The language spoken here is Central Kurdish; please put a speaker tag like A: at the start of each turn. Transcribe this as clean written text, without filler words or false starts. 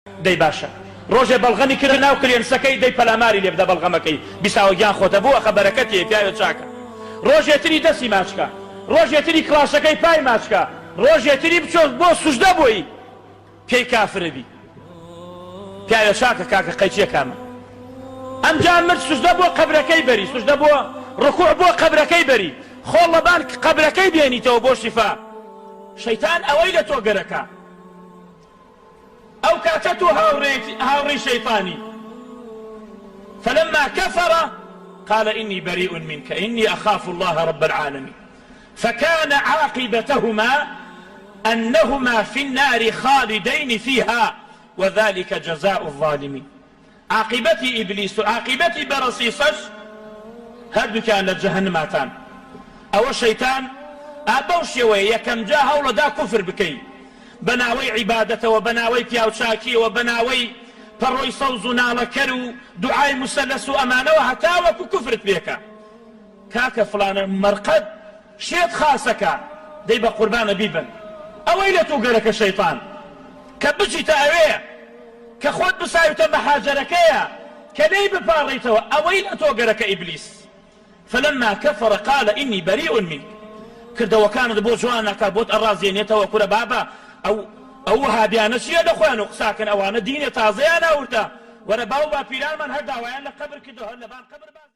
A: دەی باشە ڕۆژێ بەڵغەمی کردە ناو کلێنسەکەی دەی پەلاماری لێ بدە بەڵغەمەکەی بیساوە گیان خۆتە بووە خە بەرەکەتێ پیاوێ چاکە ڕۆژێ تری دەسی ماچکە ڕۆژێ تری کڵاشەکەی پای ماچکە ڕۆژێ تری بچۆ بۆ سوجدە بۆی پێی کافرە بی پیاوێ چاکە کاکە قەیچیە کامە ئەمجا مرد سوجدە بۆ قەبرەکەی بەری سوجدە بۆ ڕکوع بۆ قەبرەکەی بەری خۆڵ لەبان قەبرەکەی بێنیتەوە بۆ شیفا شەیتان ئەوەی لە تۆ گەرەکە. ئەو کاتە تۆ هاوڕێی شەیتانی، فلما کفر قال انی بریء منک انی اخاف اللە رب العالمین فکان عاقبتهما انهما فی النار خالدین فیها وذلک جزاء الظالمین. عاقیبەتی ئیبلیس و عاقیبەتی بەرەسیسەش هەردووکیان لە جەهەنماتان ئەوە شەیتان ئا بەو شێوەیە یەکەم جا هەوڵەدا کوفر بکەی بە ناوەی عیبادەتەوە بە ناوەی پیاوچاکیەوە بە ناوەی پەڕۆی سەوز و ناڵەکەر و دوعای موسەلەس و ئەمانەوە هەتاوەکو کوفرت پێکا کاکە فڵانە مەرقەد شێت خاسەکە دەی بە قوربانە بیبەن ئەوەی لە تو گەرەکە شەیتان کە بچیتە ئەوێ کە خۆت بساویتە مەحاجەرەکەیە کە لێی بپاڕێیتەوە ئەوەی لە تۆ گەرەکە ئیبلیس فلما کفر قال انی بریء منک کردەوەکانت بۆ جوان ناکا بۆت ئەڕازێنێتەوە کورە بابە ئەو ئەو وەهابیانە چیە لە خۆیان و قساکەن ئەوانە دینێ تازەیان ئاوردە وەرە باو باپیرانمان هەر داوایان لە قەبر کردو هەر لەبان قەبر باز.